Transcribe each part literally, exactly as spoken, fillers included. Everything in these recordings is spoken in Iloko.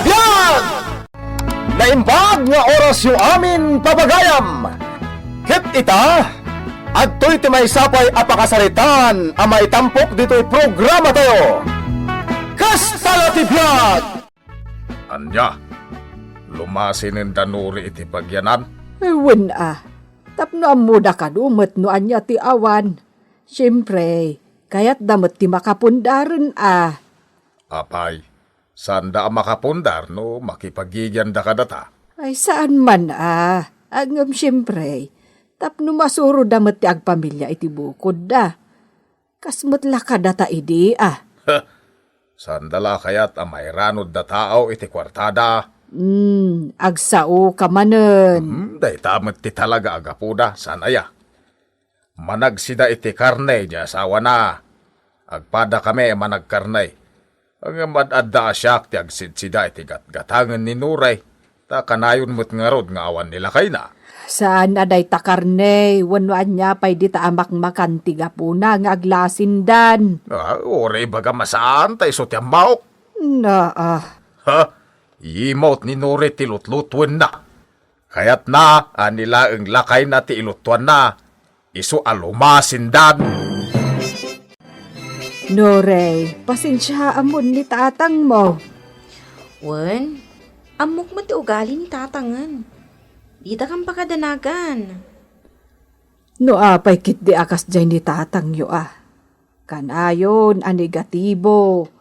Biag! Naimbag nga orasyo amin, papagayam! Ket ita, adtoy ti maysa pay a pakasaritaan a maitampok ditoy programatayo. Kasta la ti biag! Ania? Lumasinen da Nori iti pagyanan? Wen a, tapno ammoda kano met no ania ti awan. Siempre, kayatda met ti makapundaren a. Apay, saanda a makapundar no makipagigianda kadata? Ay, saan man a. Ngem siempre, tapno masuroda met ti agpamilia iti bukodda. Kas met la kadata idi a. Saanda la kayat a mairanudda tao iti kuartada? Hmm, agsaoka manen. Hmm, dayta met ti talaga a gapuda, saan aya? Managsida iti karne ti asawana. Agpadakami a managkarne. Ngem ad-adda a siak ti agsidsida iti gatgatangen ni Nori, ta kanayon met ngarud nga awan ni lakayna. Saan a dayta karne, wenno ania pay dita a makmakan ti gapuna nga aglasindan? Ah, uray ibagam a saan, ta isu ti ammaok. Naa. Ha? Yimawt ni Nori ti lutlutuenna. Kayatna a ni laeng lakayna ti iluttuanna, isu a lumasindan. Nori, pasensiaamon ni tatangmo. Wen, ammok met ti ugali ni tatangen. Dita kan pakadanagan. No apay ketdi a kasdiay ni tatangyo a. Kanayon a negatibo.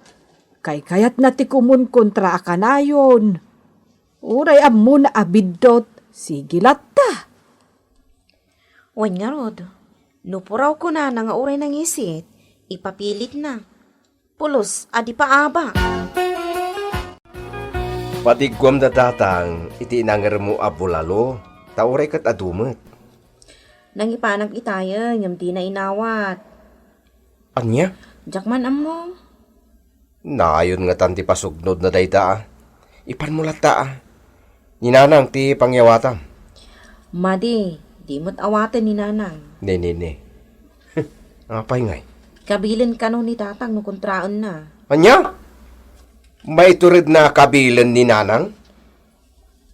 Kaykayatna ti kumunkontra a kanayon. Uray ammona a biddut, sige latta. Wen ngarud, no puraw kunana nga uray nangisit, ipapilitna. Pulos a di paabak. Padigguam da tatang iti inangermo a bulalo, ta uray ket adu met. Nangipanak itayen, ngem dina inawat. Ania? Diak man ammo. Nayon ngatan ti pasugnodna dayta a. Ipanmo latta a. Ni nanang ti pangiawatam. Madi, di met awaten ni nanang. Ne, ne, ne. Apay ngay? Kabilen kano ni tatang no kontraenna. Ania? Maituredna a kabilen ni nanang?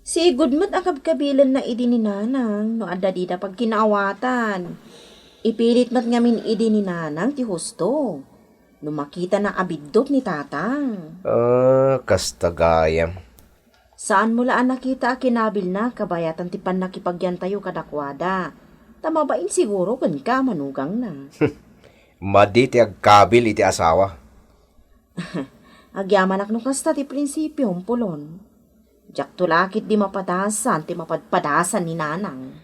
Sigud met a kabkabilenna idi ni nanang no adda dida pagkinaawatan. Ipilit met ngamin idi ni nanang ti husto. No makitana a biddut ni tatang. Ah, kasta gayam. Saanmo la a nakita a kinabilna kabayatan ti pannakipagyantayo kadakuada. Ta mabain siguro kenka a manugangna. Madi ti agkabil iti asawa. Agyamanak no kasta ti prinsipiom, Pulon. Diakto la ketdi mapadasan ti mapadpadasan ni nanang.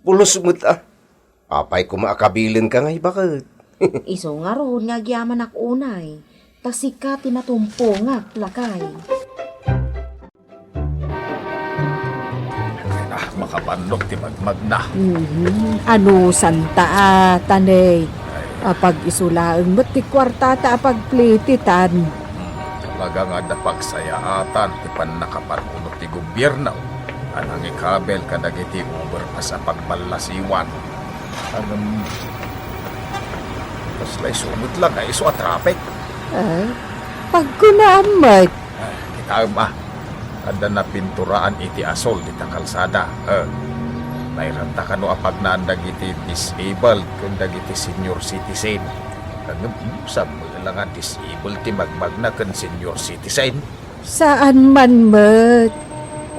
Pulos met a. Apay koma a kabilenka ngay baket? Isu ngarud nga agyamanak unay, ta sika ti natumpongak, lakay. Ay na, makabannok ti magmagna. Mhm. Anusanta a, Taney? Ay. Apag-isu laeng met ti kuartata a pagplititan. Hmm, talaga nga adda pagsayaatan ti pannakapanunot ti gobierno a nangikabil kadagiti overpass a pagballasiwan. Ngem, kasla isu met la nga isu a traffic. Ay, pagkunaam met. Ah, kitaem a, adda napinturaan iti asol dita kalsada. Eh, nairanta kano a pagnaan dagiti disabled ken dagiti senior citizen. Ngem, hmm, sammo la nga disabled ti magmagna ken senior citizen. Saan man met.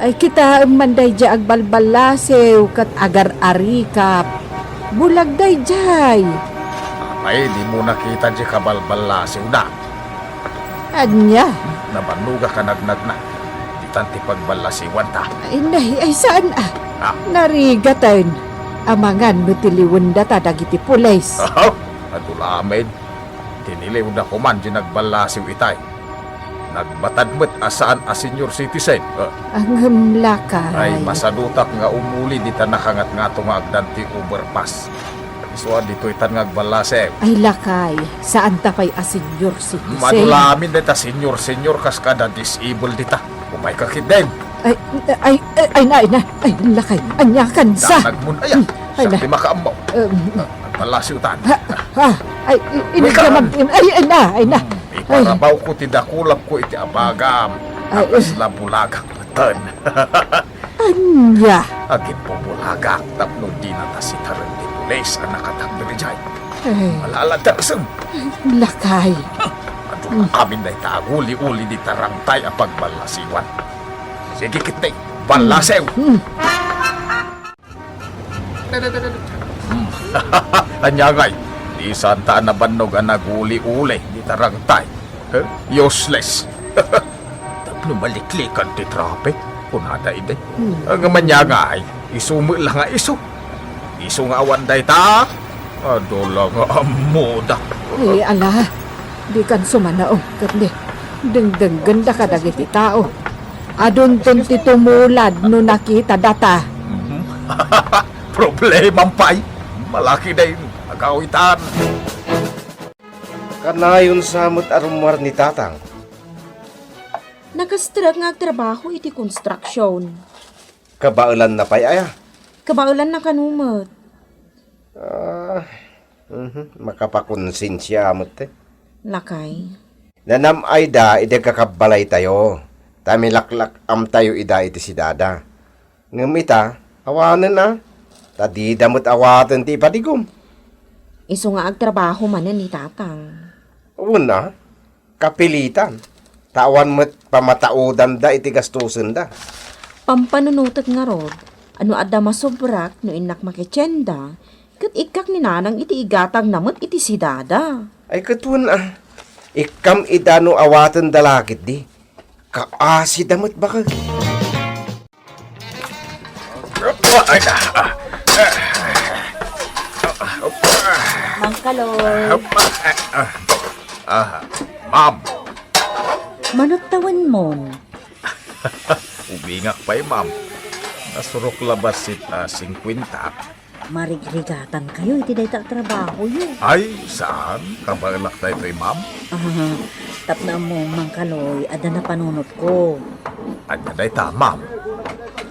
Ay, kitaem man daydiay agbalballasiw ket agar-arikap. Bulag daydiay. Apay, dimo nakita diay kabalballasiwna? Ania? Nabannogak a nagnagna. Ditan ti pagballasiwanta. Ay, nay, ay, saan a? Ah. Narigaten. Amangan no tiliwendata dagiti pulis. Aha, adu lamen. Tiniliwda koman diay nagballasiw itay. Nagbatad met a saan a senior citizen. Ah. Ngem lakay. Ay, masadutak nga umuli dita nakangatngato nga agdan ti overpass. Isu a ditoytan nga agballasiw. Ay, lakay, saanta pay a senior citizen. Madu lamin dayta senior, senior, kas kada disable dita. Umayka ketdin. Ay, ay, ay, ay na, ay na. Ay, lakay, aniakansa? Danagmon, aya. Hmm, ay na. Siak ti makaammo. Um. Ah, agballasiwtan. Ha, ha, ay, i-, Umayka. Ay, ay na, ay na. Hmm, iparabawko ti dakulapko iti abagam. Ay, a kasla bulagak metten. Ania? Aginpubulagak tapno dinata sitaren ti pulis a nakatakder idiay. Ay. Malalatersem. Lakay. Adu kamin dayta aguli-uli dita rangtay a pagballasiwan. Sige ketdi, ballasiw. Hmm. Hmm. Ania ngay, di santa a nabannog a naguli-uli dita rangtay. Eh, useless. Tapno maliklikan ti traffic, kunada idi. Hmm. Ngem ania ngay, isu met la nga isu. Isu nga awan dayta, adu la nga ammoda. Ay, ala, dikan sumanaw, ket di, dengdenggen da kadagiti tao. Adunton ti tumulad no nakita data. Mhm. Problemam pay. Malaki day agawitan. Kanayon sa met a rummuar ni Tatang. Nakastrek nga agtrabaho iti construction. Kabaelanna pay aya? Kabaelanna kano met. Ah, mhm, makapakonsensia met, eh. Lakay. Nanam-ayda idi agkakabbalaytayo, ta milaklak-amtayo ida iti sidada. Ngem ita, awanen a, ta dida met awaten ti ipadigom. Isu nga agtrabaho manen ni Tatang. Wen a, kapilitan, ta awan met pamataudanda iti gastosenda. Pampanunotek ngarud, no adda masobrak no innak makitienda, ket ikkak ni Nanang iti igatangna met iti sidada. Ay, ket wen a, ikkam ida no awatenda la ketdi, kaasida met bakek. Ay, ah, ah. Mang Kaloy. Ah, ah, ah, ma'am. Manut tawenmon. Ubingak pay, ma'am. Nasurok la bassit a singkuenta. Marigrigatankayo iti dayta a trabahoyo. Ay, saan. Kabaelak daytoy, ma'am. Ah, tapno ammom, Mang Kaloy, adda napanunotko. Ania dayta, ma'am?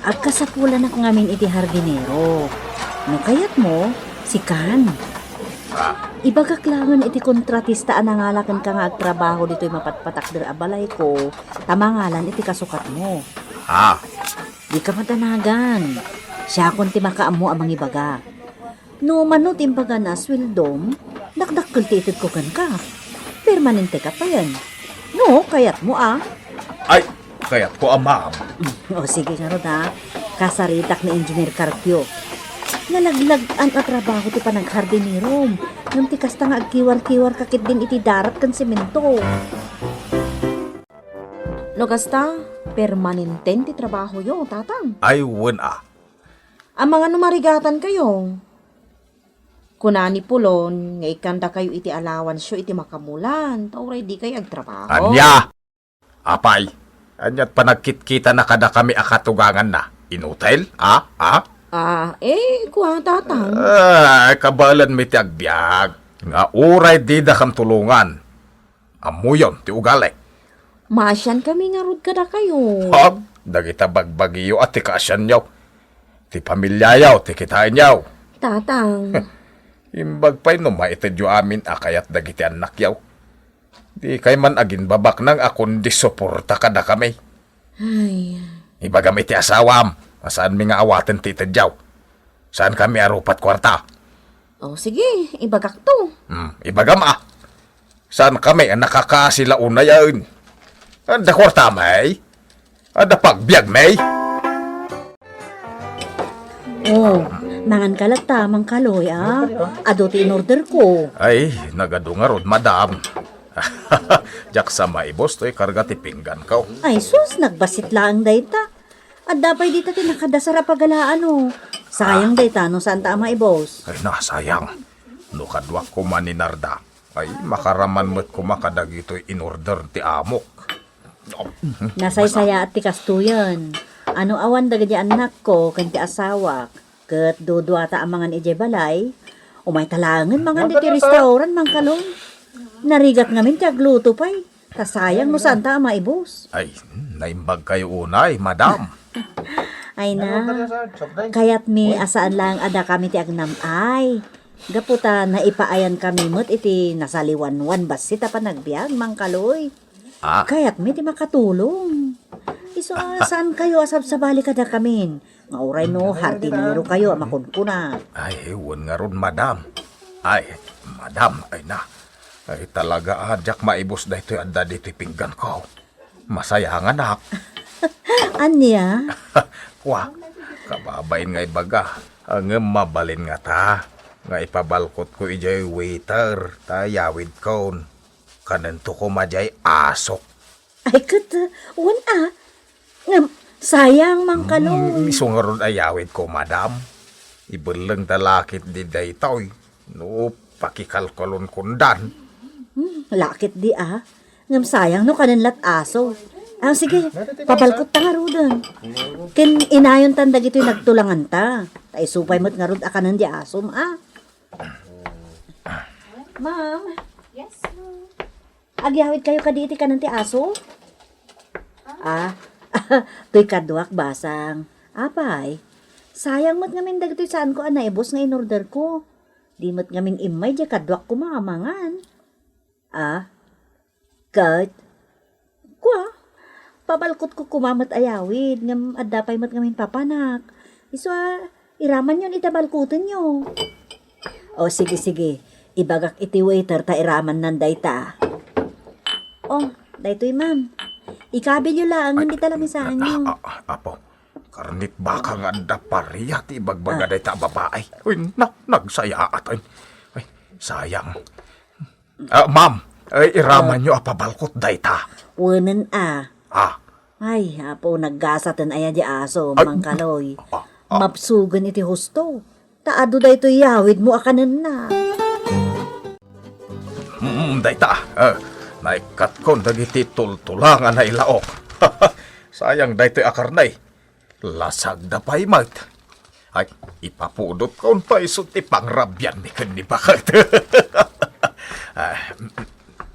Agkasapulanak ngamin iti hardinero. No kayatmo, sikan. Ah. Ibagak laengen iti kontratista a nangala kenka nga agtrabaho ditoy mapatpatakder a balayko, ta mangalan iti kasukatmo. Ah. Dika madanagan. Siakon ti makaammo a mangibaga. No mano ti imbagana a sueldom, dakdakkel ti itedko kenka. Permanente ka payen. No, kayatmo a. Ay, kayatko a, ma'am. O, sige ngarud a. Kasaritak ni Engineer Carpio. Nalaglag-an a trabaho ti panaghardinerom. Ngem ti kasta nga agkiwar-kiwar ka ketdin iti darat ken semento. No kasta, permanenten ti trabahoyo, Tatang. Ay, wen a. Amangan no marigatankayo. Kuna ni Pulon nga ikkandakayo iti allowanceo iti makamulan, ta uray dikay agtrabaho. Ania? Apay, ania't panagkitkitana kadakami a katuganganna? Inutil? A? A? Ah, eh, kua, Tatang. Ah, kabaelanmi ti agbiag nga uray didakam tulongan. Ammoyon ti ugali. Maasiankami ngarud kadakayo. Hop, dagita bagbagiyo a ti kaasianyo. Ti pamiliayo ti kitaenyo. Tatang. Imbag pay no maitedyo amin a kayat dagiti annakyo. Dikay man aginbabaknang a kundi suporta kadakami. Ay. Ibagam iti asawam a saanmi nga awaten ti itedyo. Saankami a rupat kuarta. O, sige, ibagakto. Hmm, ibagam a. Saankami a nakakaasi la unayen. Adda kuartami? Adda pagbiagmi? O, manganka latta, Mang Kaloy, a. Adu ti inorderko. Ay, nagadu ngarud, madam. Diak sa maibus toy karga ti pingganko. Ay sus, nagbassit laeng dayta. Adda pay dita ti nakadasar a pagalaan, o. Sayang dayta no saanta a maibus. Ay na, sayang. No kaduak koma ni Narda, ay makaraman met koma kadagitoy inorder ti amok. Nasaysayaat ti kastoyen. Ano awan dagiti annakko ken ti asawak, ket duduata a mangan idiay balay, umayta laengen mangan ditoy restaurant, Mang Kaloy. Narigat ngamin ti agluto pay. Ta sayang no saanta a maibus. Ay, naimbagkayo unay, madam. Ay na, kayatmi a saan laeng a dakami ti agnam-ay. Gapu ta naipaayankami met iti nasaliwanwan bassit a panagbiag, Mang Kaloy. Ah. Kayatmi ti makatulong. Isu a, saankayo a sabsabali kadakamin? Nga uray no hardinero kayo a makunkuna. Ay, wen ngarud, madam. Ay, madam, ay na. Ay, talaga a diak maibus daytoy adda ditoy pingganko. Masayanganak. Ania? Kua, kababain nga ibaga. Ngem mabalin ngata nga ipabalkotko idiay waiter ta yawidkon. Kanento koma diay asok. Ay, ket, wen a. Ngem, sayang, Mang Kaloy. Mm, isu ngarud a yawidko, madam. Ibellengda la ketdi daytoy. No, pakikalkalonkondan. Hmm, la ketdi a. Ngem sayang no kanen lat aso. Ah, sige, pabalkot ta ngaruden. Ken inayontan dagitoy nagtulanganta. Ta isu pay met ngarud a kanen di asom, a. Ma'am. Yes, ma'am. Agyawid kayo kadi iti kanen ti aso? Ah, toy kaduak, basang. Apay, sayang met ngamin dagitoy saanko a naibus nga inorderko. Di met ngamin immay diay kaduak koma a mangan. Ah, ket, kua, pabalkotko koma met a yawid, ngem adda pay met ngamin papanak. Isu a, iramanyon ita balkotenyo. O, sige, sige. Ibagak iti waiter ta iramannan dayta. O, daytoy, ma'am. Ikabilyo laengen dita lamisaanyo. Ah, ah, ah, apo, karnit baka nga adda paria ti ibagbaga dayta a babai. Uy, na, nagsayaat. Ay, ay, sayang. Ah, ma'am, ay, iramanyo a pabalkot dayta. Wenen a. Ah. Ay, apo, naggasaten aya di aso, Mang Kaloy. Ah, ah. Mapsugen iti husto. Ta adu daytoy yawidmo a kanenna. Mm, dayta, eh, naikkatkon dagiti tultulang a nailaok. Sayang daytoy a karne. Lasagda pay met. Ay, ipapudotkon pay isu ti pangrabianmi ken ni baket. Ah,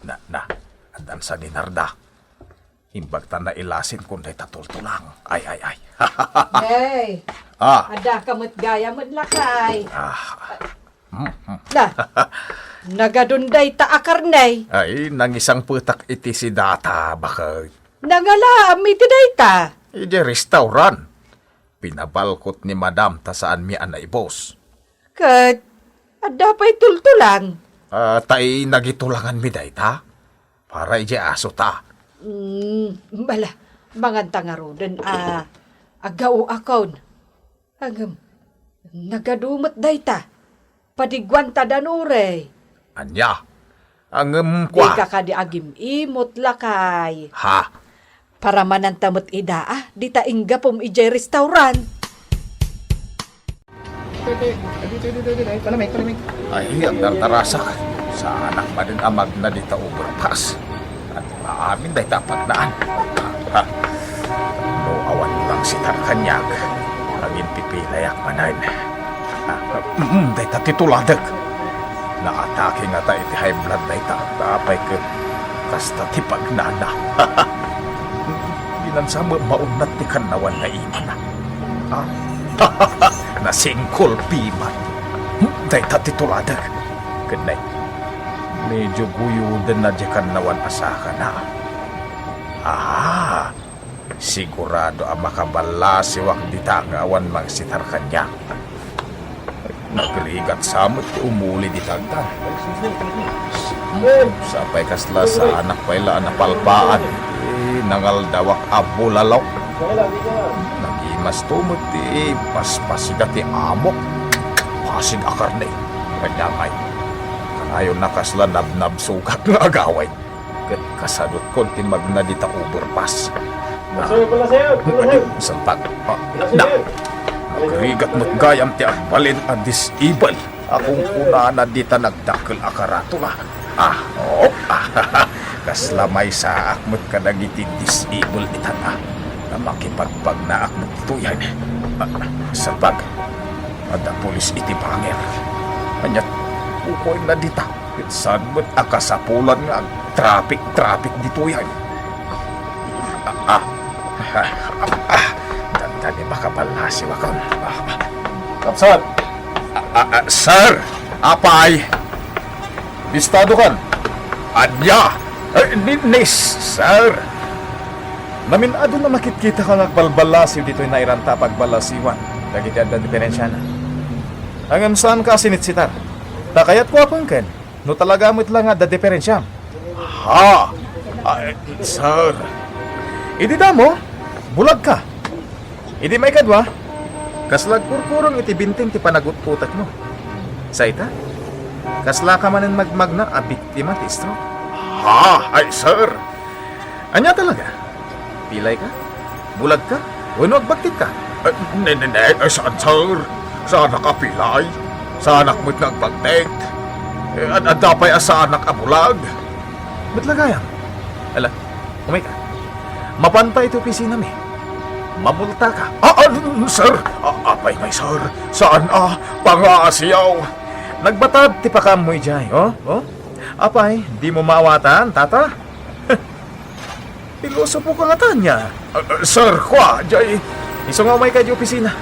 na, na, addan sa ni Narda. Imbag ta nailasinkon dayta tultulang. Ay, ay, ay. Hey, Ah, adda ka met gayam met lakay. Ah. Mm, mm. La, nagadun dayta a karne. Ay, nangisangpetak iti sidata, baket. Nangalaam iti dayta. Idiay restaurant. Pinabalkot ni Madam ta saanmi a naibus. Ket adda pay tultulang. Ah, ta inagitulanganmi dayta. Para idiay aso ta. Mm, bala, manganta ngaruden a, a gaoakon. Ngem, nagadu met dayta. Padiguanta danurey. Ania? Ngem kua. Dika kadi agim-imot, lakay. Ha? Paramananta met ida a, dita inggapum idiay restaurant. Ay, agdardarasa. Saanak manen a magna dita overpass. Ania amin dayta a pagnaan? Ha? No awan lang sitar kaniak, agimpipilayak manen. Ah, mm, dayta ti tuladek. Naatake ngata iti high blood dayta. Apay ket kasta ti pagnana. Binansa met maunnat ti kannawan nga imana. Ah, nasingkolpi man. Hmm, dayta ti tuladek. Ket nay, medyo guyodenna diay kannawan a sakana. Ah, sigurado a makaballasiwak dita nga awan mangsitar kaniak. Nagrigat sa met ti umuli dita, agda. Sapay kasla saanak pay la a napalpaan. Eh, nangaldawak a bulalaw. Nagimasto met ti paspasida ti amok. Pasig a karne. Kaniamay. Kanayon a kasla nabnabsugat nga agawid. Ket kasadutkon ti magna dita overpass. Sir, pala, sir. Pala, sir. Salpag. Ah, na. Nagrigat met gayam ti agbalin a disable a kunkunana dita nagdakkel a karatula. Ah, oo. Kasla maysaak met kadagiti disable itan a. Ta makipagbagnaak met ditoyen. Ah, salpag. Adda pulis iti banger. Ania, ukoyna dita. Ket saan met a kasapulan nga agtraffic-traffic ditoyen. Ah, ah. Ah, ah. Dandani makaballasiwakon. Ah, ah. Kapsat! Ah, ah, ah, sir! Apay! Bistado kan? Ania? Eh, ni, ni, sir! Namin-adu a makitkitaka nga agbalballasiw ditoy nairanta a pagbalasiwan dagiti adda diferensiana. Ngem saanka a sinitsitar. Ta kayatko a pengken no talaga met la nga adda diferensiam. Ha? Ay, sir. Idi damo, bulagka. Idi maikadua, kasla agkurkurong iti binting ti panagut-utekmo. Sa ita, kaslaka manen magmagna a biktima ti stroke. Ha? Ay, sir. Ania talaga? Pilayka? Bulagka? Wenno agbagtitka? Eh, ne, ne, ne, eh, saan, sir? Saanak a pilay. Saanak met nga agbagtik. Eh, ad-, adda pay a saanak a bulag. Met la gayam. Ala, umayka. Mapanta iti opisinami. Mamultaka. Ah, ah, sir! Ah, apay ngay, sir? Saan a pangaasiyaw? Nagbatad ti pakaammo idiay, oh? Oh? Apay, dimo maawatan, tata? Pilosopoka ngata ania? Ah, ah, sir, kua, jay. Isu nga umayka iti opisina.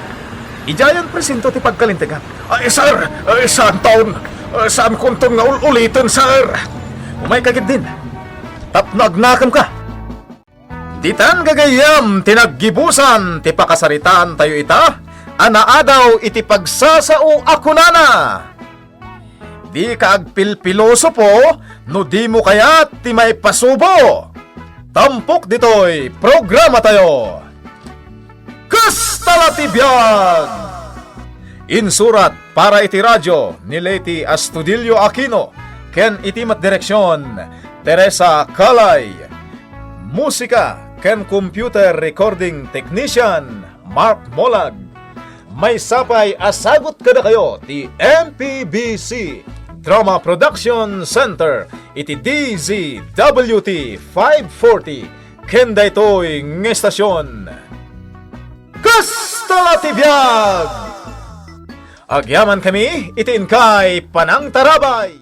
Idiayen presento ti pagkalintegam. Ay, sir! Ay, saanton! Ay, saankonton nga ul-uliten, sir! Umayka ketdin. Tapno agnakemka. Ditan gagayyem ti naggibusan ti pakasaritaantayo ita a naadaw iti pagsasao a kunana, "Dika agpilpilosopo no dimo kayat ti maipasubo." Tampok ditoy programatayo. Kasta la ti biag! Insurat para iti radio ni Leti Astudillo Aquino ken iti met direksion, Teresa Calay. Musika ken computer recording technician, Mark Molag. Maysa pay a sagut kadakayo ti M P B C Drama Production Center iti D Z W T five forty ken daytoy nga estasion. Kasta la ti biag! Agyamankami iti inkay panangtarabay!